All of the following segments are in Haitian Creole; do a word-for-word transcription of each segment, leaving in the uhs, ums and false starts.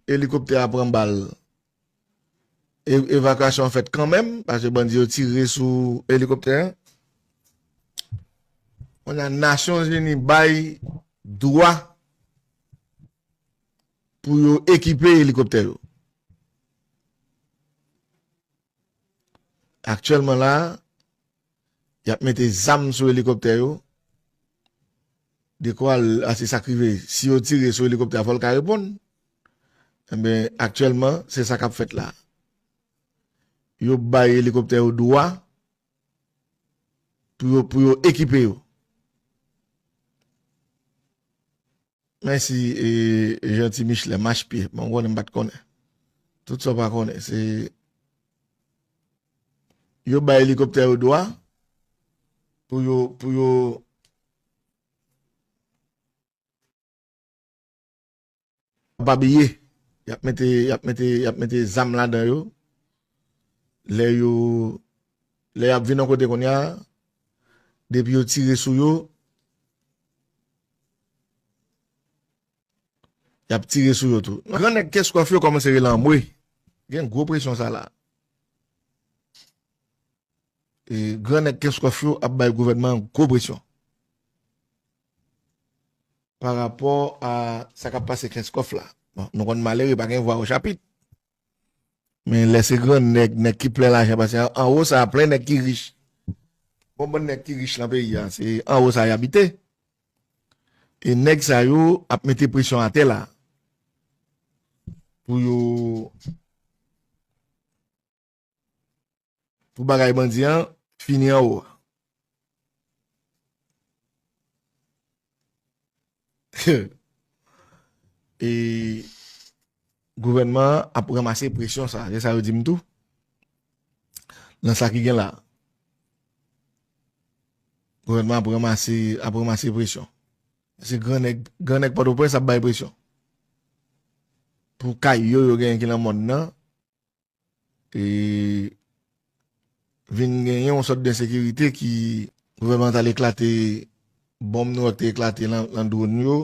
elikoptè a pran bal, e- evakyasyon an fèt kanmenm, paske bandi yo tire sou elikoptè a. Kounye a, Nasyonzini bay dwa pou yo ekipe elikoptè yo. Aktyèlman la, y ap mete zam sou elikoptè yo. Dekwa l, a, se sa k rive. Si yo tire sou elikoptè a, fò l ka reponn. Enben, aktyèlman, se sa k ap fèt la. Yo bay elikoptè yo dwa pou yo, pou yo ekipe yo. Mèsi, e, Jeanty Michelet, mach pye. Bon, konnen m pa t konnen. Tout sa w pa konnen, se, yo bay elikoptè yo dwa pou yo, pou yo pa bliye. Y ap mete, y ap mete, y ap mete zam ladan yo. Lè yo, lè y ap vin yon kote kounye a, depi yo tire sou yo, y ap tire sou yo tou. Gran nèg Kenskòf yo kòmanse rele anmwe. Gen gwo presyon sa la. E gran nèg Kenskòf yo ap bay gouvènman an gwo presyon. Pa rapò a sa k ap pase Kenskòf la. Bon, nou konn malere pa gen vwa o chapit. Men lè se gran nèg, nèg ki plen lajan, paske an, anwo sa a plen nèg ki rich. Bon, bon nèg ki rich nan peyi a, se anwo sa y abite. E nèg sa yo ap mete presyon atè la pou yo, pou bagay bandi an fini anwo a. E gouvènman an ap ranmase presyon sa, se sa yo di m tou. Nan sa ki gen la. Gouvènman ap ranmase, ap ranmase presyon. Se gran nèg, gran nèg Pòtoprens ap bay presyon. Pou kay yo, yo genyen ki nan mòn nan, e vin genyen yon sòt de ensekirite ki gouvènman an t al eklate, bonm nou wè k te eklate nan, nan dwòn yo,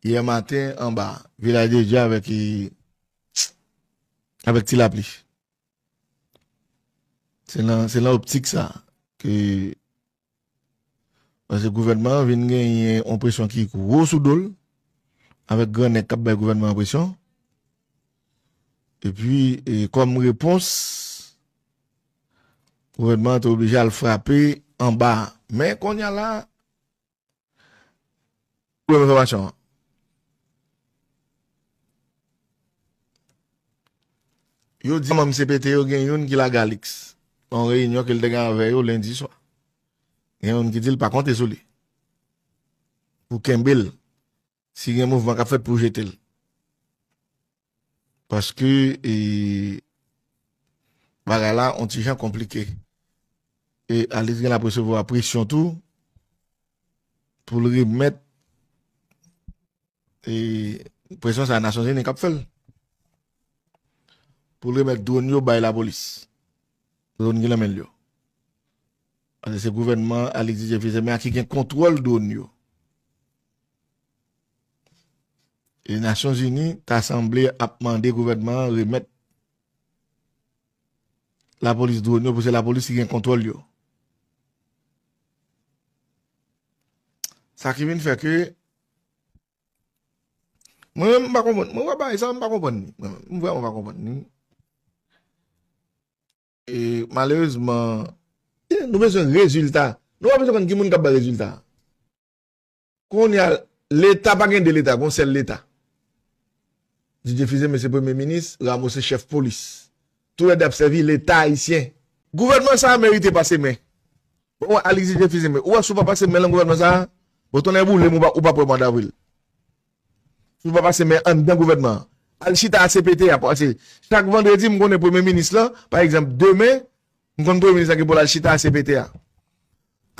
yè maten anba Vilaj de Dye avèk, e, avèk Ti Lapli. Se nan, se nan optik sa ke, paske gouvènman an vin genyen yon presyon ki gwo sou do l, avèk gran nèg k ap bay gouvènman an presyon. Epi, e, kòm repons, gouvènman an te oblije al frape anba. Men kounye a la, pou enfòmasyon an. Yo di manm C P T yo gen youn ki lage Alix. Nan yon reyinyon ke l te gen avè yo lendi swa. Gen youn ki di l pa konte sou li. Pou kenbe l. Si gen mouvman k ap fèt pou jete l. Paske, e, bagay la, on ti jan konplike. E Alix gen l ap resevwa presyon tou, pou l remèt, e, presyon sa a Nasyonzini k ap fè l. Pou l remèt dwòn yo bay lapolis. Dwòn ki nan men l yo. Paske se gouvènman Alix Didier Fils-Aimé a ki gen kontwòl dwòn yo. E Nasyonzini ta sanble ap mande gouvènman an remèt lapolis dwòn yo, pou se lapolis ki gen kontwòl yo. Sa ki vin fè ke, mwen menm, m pa konprann. Mwen wè bagay sa, m pa konprann li. Mwen menm, m vrèman pa konprann li. E, malerezman, nou bezwen rezilta. Nou pa bezwen konn ki moun k ap bay rezilta. Kounye a, Leta pa gen de Leta, gen yon sèl Leta. Didier Fils-Aimé se premye minis, Rameau se chèf polis. Toulède ap sèvi Leta ayisyen. Gouvènman sa a merite pase men. Bon, Alix Didier Fils-Aimé, ou wè si w pa pase men nan gouvènman sa a, bon, tonnè boule m, ou pa, ou p ap wè mwa davril. Si w pa pase men anndan gouvènman an, al chita a C P T a, paske chak vandredi, m konnen premye minis lan, pa egzanp, demen, m konn premye minis lan gen pou l al chita a C P T a.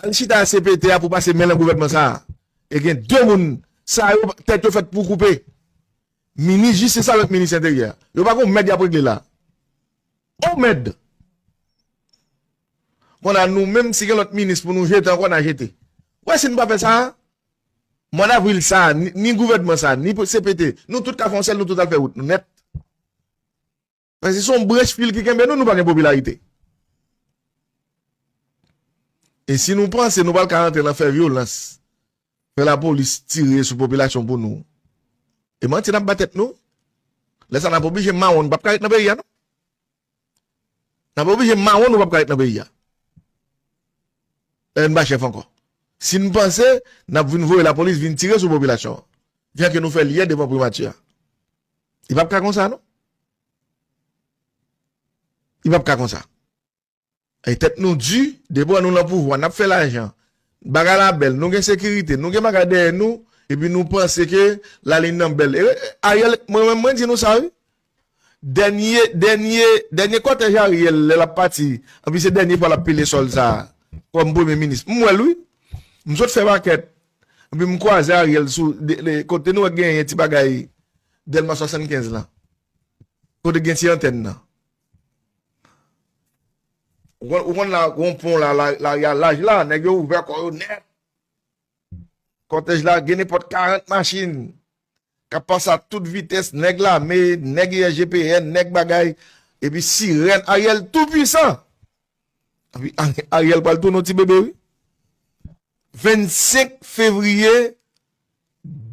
Al chita a C P T a pou pase men nan gouvènman sa a. E gen de moun, sa yo, tèt yo fèt pou koupe. Minis jistis avèk minis enteryè. Yo pa gon mèd y ap regle la. On mèd. Kounye a nou menm, si gen lòt minis pou nou jete ankò, n a jete. Wè, si n pa fè sa, mwa davril sa, ni, ni gouvènman sa, ni C P T, nou tout ka fè yon sèl, nou tout al fè wout nou nèt. Paske se yon branch fil ki kenbe nou, nou pa gen popilarite. E si nou panse nou pral ka rantre nan fè vyolans, fè lapolis tire sou popilasyon pou nou, e manti n ap ba tèt nou. Lè sa n ap oblije mawon, nou p ap ka ret nan peyi a, non. N ap oblije mawon, nou p ap ka ret nan peyi a. Lè n pa chèf ankò. Si n panse n ap vin voye lapolis vin tire sou popilasyon an, jan ke nou fè l yè devan primati a. Li p ap ka konsa, non. Li p ap ka konsa. E tèt nou di, depi nou nan pouvwa, n ap fè lajan. Bagay la bèl, nou gen sekirite, nou gen bagay dèyè nou, epi nou panse ke lalin nan bèl. E, Ariel, mwen menm, mwen di nou sa, wi. Dènye, dènye, dènye kòtèj Ariel, lè l ap pati, anpi se dènye fwa l ap pile sòl sa a, kòm premye minis. M wè l, wi. M sot fè makèt, anpi m kwaze Ariel sou, de, de, kote nou wè genyen ti bagay Dèlma swasannkenz lan. Kote gen ti antèn nan. Ou konn, ou konn la, gon pon la, la, la, y a laj la, nèg yo ouvè kò yo nèt. Kòtèj la, gen nenpòt karant machin k ap pase a tout vitès, nèg lame, nèg I S G P N, nèg bagay, epi sirèn, Ariel tou pwisan. Epi Ari-, Ariel pral tounen yon ti bebe, wi. Vennsenk fevriye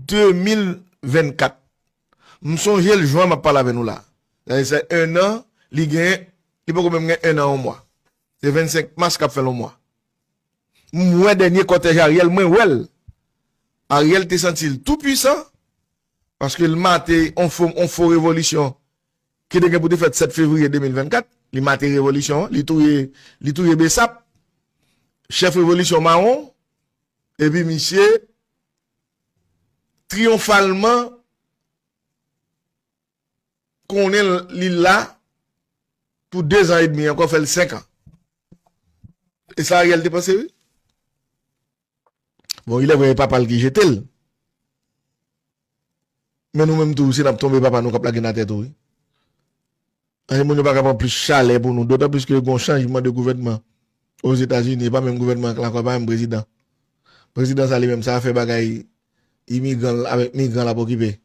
de mil vennkat. M sonje l jwen m ap pale avè nou la. Sa se en an, li gen, li poko menm gen en an, yon mwa. Se vennsenk mas k ap fè l yon mwa. M wè dènye kòtèj Ariel, mwen wè l. Ariel te santi l tou pwisan, paske l mate on fo, on fo revolisyon ki te gen pou te fèt sèt fevriye de mil vennkat. Li mate revolisyon an, li touye, li touye Besap, chèf revolisyon mawon, epi misye triyonfalman konnen li la pou dezan edmi ankò, fè l senk an. E sa Ariel te panse, wi. Bon, il est vrai, e papa l ki jete l. Men nou menm tou, si n ap tonbe, papa nou k ap lage n atè tou, wi. Paske moun yo pa ka pran plis chalè pou nou, dotan plis ke gen yon chanjman de gouvènman Ozetazini, e pa menm gouvènman an ankò, e pa menm prezidan. Prezidan sa li menm, sa fè bagay imigran l avèk migran l ap okipe.